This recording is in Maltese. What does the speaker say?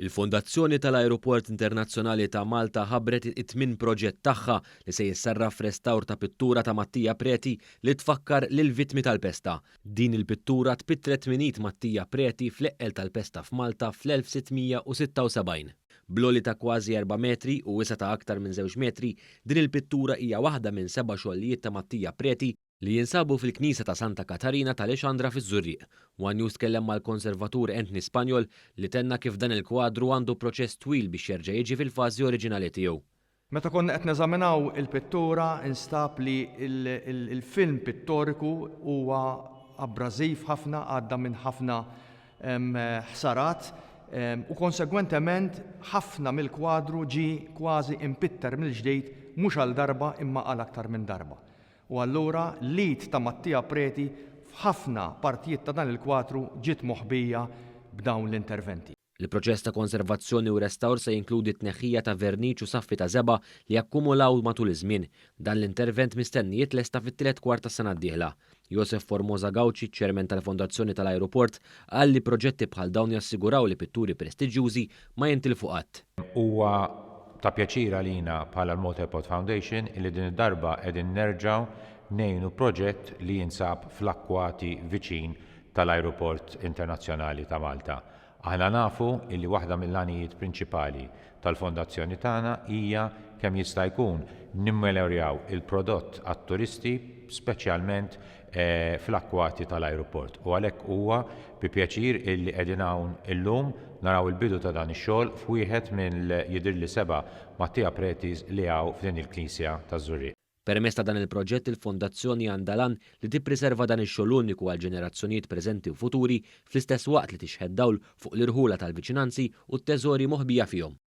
Il-Fondazzjoni tal-Ajruport Internazzjonali ta' Malta ħabbret it-tmien proġett tagħha li se jissarraf f'restawr ta' pittura ta' Mattia Preti li tfakkar lill-vittmi tal-pesta. Din il-pittura tpittret minn id Mattia Preti fl-eqqel tal-pesta f'Malta fl-1676. Bl-għoli ta' kważi 4 metri u wisa' ta' aktar minn 2 metri, din il-pittura hija waħda minn seba' xogħlijiet ta' Mattia Preti li jinsabu fil-Knisja ta' Santa Katarina ta' Lixandra fiż-Żurrieq. One News tkellem mal-konservatur Anthony Spagnol li tenna kif dan il-kwadru għandu proċess twil biex jerġa' jiġi fil-fażi oriġinali tiegħu. Meta konna qed neżaminaw il-pittura instab li l-film pittoriku huwa abbrażiv ħafna, għadda minn ħafna ħsarat u konsegwentement ħafna mill-kwadru ġie kważi impitter mill-ġdid mhux għal darba imma għal aktar minn darba. U allura l-id ta' Mattia Preti f'ħafna partijiet ta' dan il-kwatru ġiet moħbija b'dawn l-interventi. Il-proċess ta' konservazzjoni u restawr se jinkludi t-tneħħija ta' verniċ u saffi ta' żebgħa li akkumulaw matul iż-żmien. Dan l-intervent mistenni jitlesta fit-tielet kwart tas-sena d-dieħla. Josef Formosa Gauci, Chairman tal-Fondazzjoni tal-Ajruport, qal li proġetti bħal dawn jassiguraw li pitturi prestiġjużi ma jintilfu qatt. Huwa ta' pjaċir għalina bħala l-Malta Airport Foundation illi din id-darba qegħdin nerġgħu ngħinu proġett li jinsab fl-akkwati viċin tal-Ajruport Internazzjonali ta' Malta. Aħna nafu illi waħda mill-għanijiet prinċipali tal-fondazzjoni tagħna hija kemm jista' jkun nimmelorjaw il-prodott għat-turisti speċjalment fl-akkwati tal-ajruport u għalhekk huwa bi pjaċir illi qegħdin hawn illum naraw il-bidu ta' dan ix-xogħol f'wieħed mill jidhirli seba' Mattia Pretis li hawn f'din il-knisja taż-Żurrieq. Permezz ta' dan il-proġett il-Fondazzjoni għandha l-għan li tippriserva dan ix-xogħol uniku għall-ġenerazzjonijiet preżenti u futuri fl-istess waqt li tixħet dawl fuq l-irħula tal-viċinanzi u t-teżori moħbija fihom.